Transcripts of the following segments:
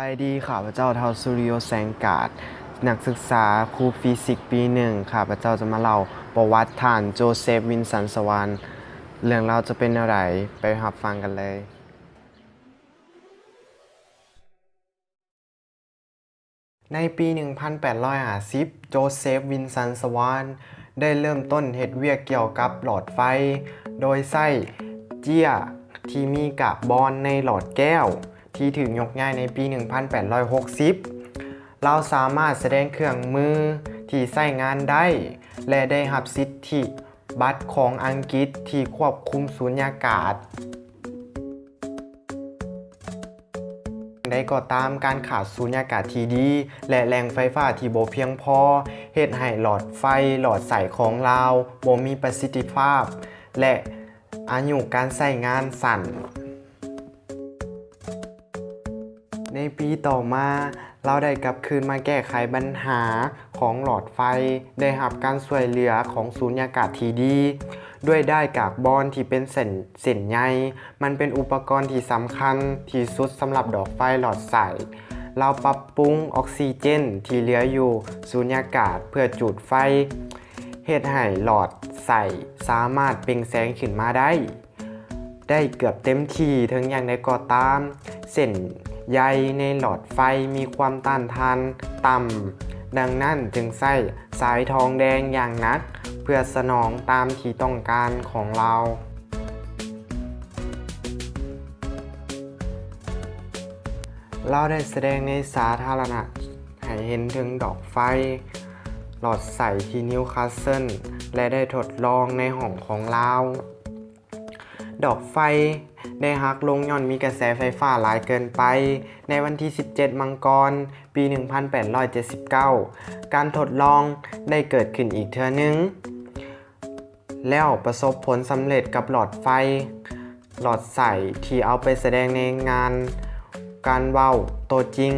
ສະບາຍດີ, ຂ້າພະເຈົ້າ ທ້າວ ສຸລິໂຍ ແສງກາດ, ນັກສຶກສາຄູຟີຊິກປີໜຶ່ງ. ຂ້າພະເຈົ້າຈະມາເລົ່າປະຫວັດທ່ານ ໂຈເຊຟ ວິນສັນ ສະວານ. ເລື່ອງລາວຈະເປັນແນວໃດ, ໄປຮັບຟັງກັນເລີຍ. ໃນປີໜຶ່ງພັນແປດຮ້ອຍຫ້າສິບ ໂຈເຊຟ ວິນສັນ ສະວານ ໄດ້ເລີ່ມຕົ້ນເຮັດວຽກກ່ຽວກັບຫຼອດໄຟ ໂດຍໃຊ້ເຈ້ຍທີ່ມີກາບບອນໃນຫຼອດແກ້ວ ທີ່ຖືກຍົກຍ້າຍໃນປີໜຶ່ງພັນແປດຮ້ອຍຫົກສິບ. ລາວສາມາດສະແດງເຄື່ອງມືທີ່ໃຊ້ງານໄດ້ ແລະ ໄດ້ຮັບສິດທິບັດຂອງອັງກິດທີ່ຄວບຄຸມສຸນຍາກາດ. ໃດກໍຕາມ, ການຂາດສຸນຍາກາດທີ່ດີ ແລະ ແຫຼ່ງໄຟຟ້າທີ່ບໍ່ພຽງພໍ ເຮັດໃຫ້ຫຼອດໄຟຫຼອດໃສຂອງລາວບໍ່ມີປະສິດທິພາບ ແລະ ອາຍຸການໃຊ້ງານສັ້ນ. ໃນປີຕໍ່ມາ, ລາວໄດ້ກັບຄືນມາແກ້ໄຂບັນຫາຂອງຫຼອດໄຟ, ໄດ້ຮັບການຊ່ວຍເຫຼືອຂອງສູນຍາກາດທີ່ດີ ດ້ວຍດ້າຍກາບບອນທີ່ເປັນເສັ້ນ, ເສັ້ນໃຍ. ມັນເປັນອຸປະກອນທີ່ສຳຄັນທີ່ສຸດສຳລັບຫຼອດໄຟຫຼອດໃສ. ລາວປັບປຸງອອກຊີເຈນທີ່ເຫຼືອຢູ່ສູນຍາກາດເພື່ອຈູດໄຟ, ເຮັດໃຫ້ຫຼອດໃສສາມາດເປັ່ງແສງຂຶ້ນມາໄດ້ ໄດ້ເກືອບເຕັມທີ່. ເຖິງຢ່າງໃດກໍຕາມ, ເສັ້ນໃຍໃນຫຼອດໄຟມີຄວາມຕ້ານທານຕ່ຳ, ດັ່ງນັ້ນຈຶ່ງໃຊ້ສາຍທອງແດງຢ່າງໜັກເພື່ອສະໜອງຕາມທີ່ຕ້ອງການຂອງລາວ. ລາວໄດ້ສະແດງໃນສາທາລະນະໃຫ້ເຫັນເຖິງດອກໄຟຫຼອດໃສທີ່ນິວຄາສເຊິນ ແລະ ໄດ້ທົດລອງໃນຫ້ອງຂອງລາວ. ດອກໄຟໄດ້ຫັກລົງຍ້ອນມີກະແສໄຟຟ້າຫຼາຍເກີນໄປ. ໃນວັນທີສິບເຈັດ ມັງກອນ ປີໜຶ່ງພັນແປດຮ້ອຍເຈັດສິບເກົ້າ ການທົດລອງໄດ້ເກີດຂຶ້ນອີກເທື່ອໜຶ່ງ ແລ້ວປະສົບຜົນສຳເລັດກັບຫຼອດໄຟຫຼອດໃສທີ່ເອົາໄປສະແດງໃນງານການເວົ້າໂຕຈິງ.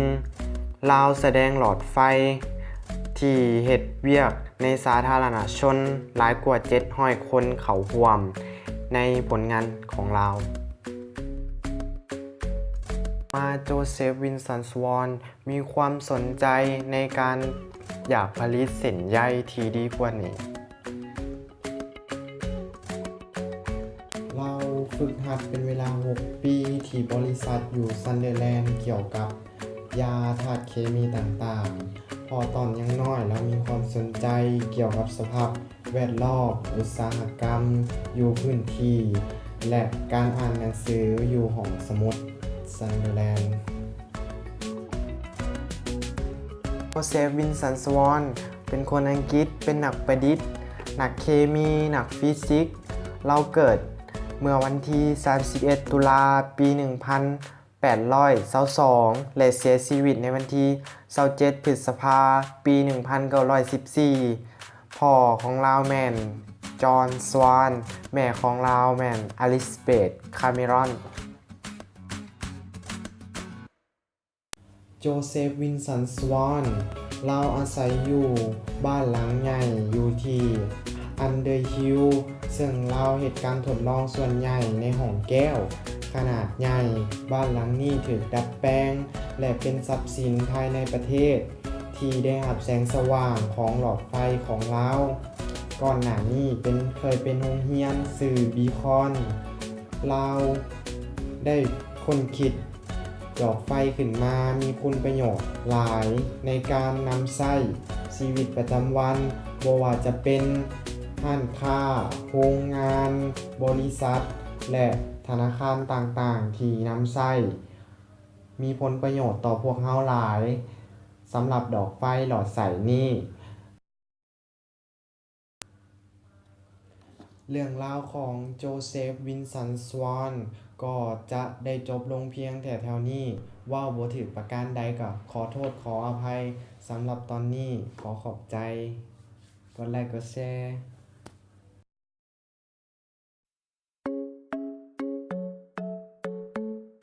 ລາວສະແດງຫຼອດໄຟທີ່ເຮັດວຽກໃນສາທາລະນະຊົນຫຼາຍກວ່າເຈັດຮ້ອຍຄົນເຂົ້າຮ່ວມໃນຜົນງານຂອງລາວ. ມາ ໂຈເຊຟ ວິນສັນ ສະວອນ ມີຄວາມສົນໃຈໃນການຢາກຜະລິດເສັ້ນໃຍທີ່ດີກວ່ານີ້. ລາວຝຶກຫັດເປັນເວລາຫົກປີທີ່ບໍລິສັດຢູ່ຊັນເດີແລນ ກ່ຽວກັບຢາທາດເຄມີຕ່າງໆ. ເພາະຕອນຍັງນ້ອຍລາວມີຄວາມສົນໃຈກ່ຽວກັບສະພາບແວດລ້ອມ, ອຸດສາຫະກຳຢູ່ພື້ນທີ່ ແລະ ການອ່ານໜັງສືຢູ່ຫ້ອງສະໝຸດຊັນເດີແລນ. ໂຈເຊຟ ວິນສັນ ສະວອນ ເປັນຄົນອັງກິດ, ເປັນນັກປະດິດ, ນັກເຄມີ, ນັກຟີຊິກ. ລາວເກີດເມື່ອວັນທີສາມສິບເອັດ ຕຸລາ ປີໜຶ່ງພັນແປດຮ້ອຍຊາວສອງ ແລະ ເສຍຊີວິດໃນວັນທີຊາວເຈັດ ພຶດສະພາ ປີໜຶ່ງພັນເກົ້າຮ້ອຍສິບສີ່. ພໍ່ຂອງລາວແມ່ນ ຈອນ ສະວອນ, ແມ່ຂອງລາວແມ່ນ ອາລິສເບດ ຄາເມຣອນ. ໂຈເຊຟ ວິນສັນ ສະວອນ ລາວອາໄສຢູ່ບ້ານຫຼັງໃຫຍ່ຢູ່ທີ່ Underhill ເຊິ່ງລາວເຮັດການທົດລອງສ່ວນໃຫຍ່ໃນຫ້ອງແກ້ວຂະໜາດໃຫຍ່. ບ້ານຫຼັງນີ້ຖືກດັດແປງ ແລະ ເປັນຊັບສິນພາຍໃນປະເທດທີ່ໄດ້ຮັບແສງສະຫວ່າງຂອງຫຼອດໄຟຂອງລາວ. ກ່ອນໜ້ານີ້ເປັນ, ເຄີຍເປັນໂຮງຮຽນຊື່ ບີຄອນ. ລາວໄດ້ຄົ້ນຄິດ ດອກໄຟຂຶ້ນມາມີຄຸນປະໂຫຍດຫຼາຍໃນການນຳໃຊ້ຊີວິດປະຈຳວັນ, ບໍ່ວ່າຈະເປັນຮ້ານຄ້າ, ໂຮງງານ, ບໍລິສັດ ແລະ ທະນາຄານຕ່າງໆທີ່ນຳໃຊ້ ມີຜົນປະໂຫຍດຕໍ່ພວກເຮົາຫຼາຍ. ສຳລັບດອກໄຟຫຼອດໃສນີ້, ເລື່ອງລາວຂອງໂຈເຊຟ ວິນສັນ ສະວອນ ກໍຈະໄດ້ຈົບລົງພຽງແຕ່ເທົ່ານີ້. ເວົ້າບໍ່ຖືກປະການໃດກໍຂໍໂທດຂໍອະໄພ. ສຳລັບຕອນນີ້ ຂໍຂອບໃຈ. ກົດໄລກ໌ ກົດແຊ.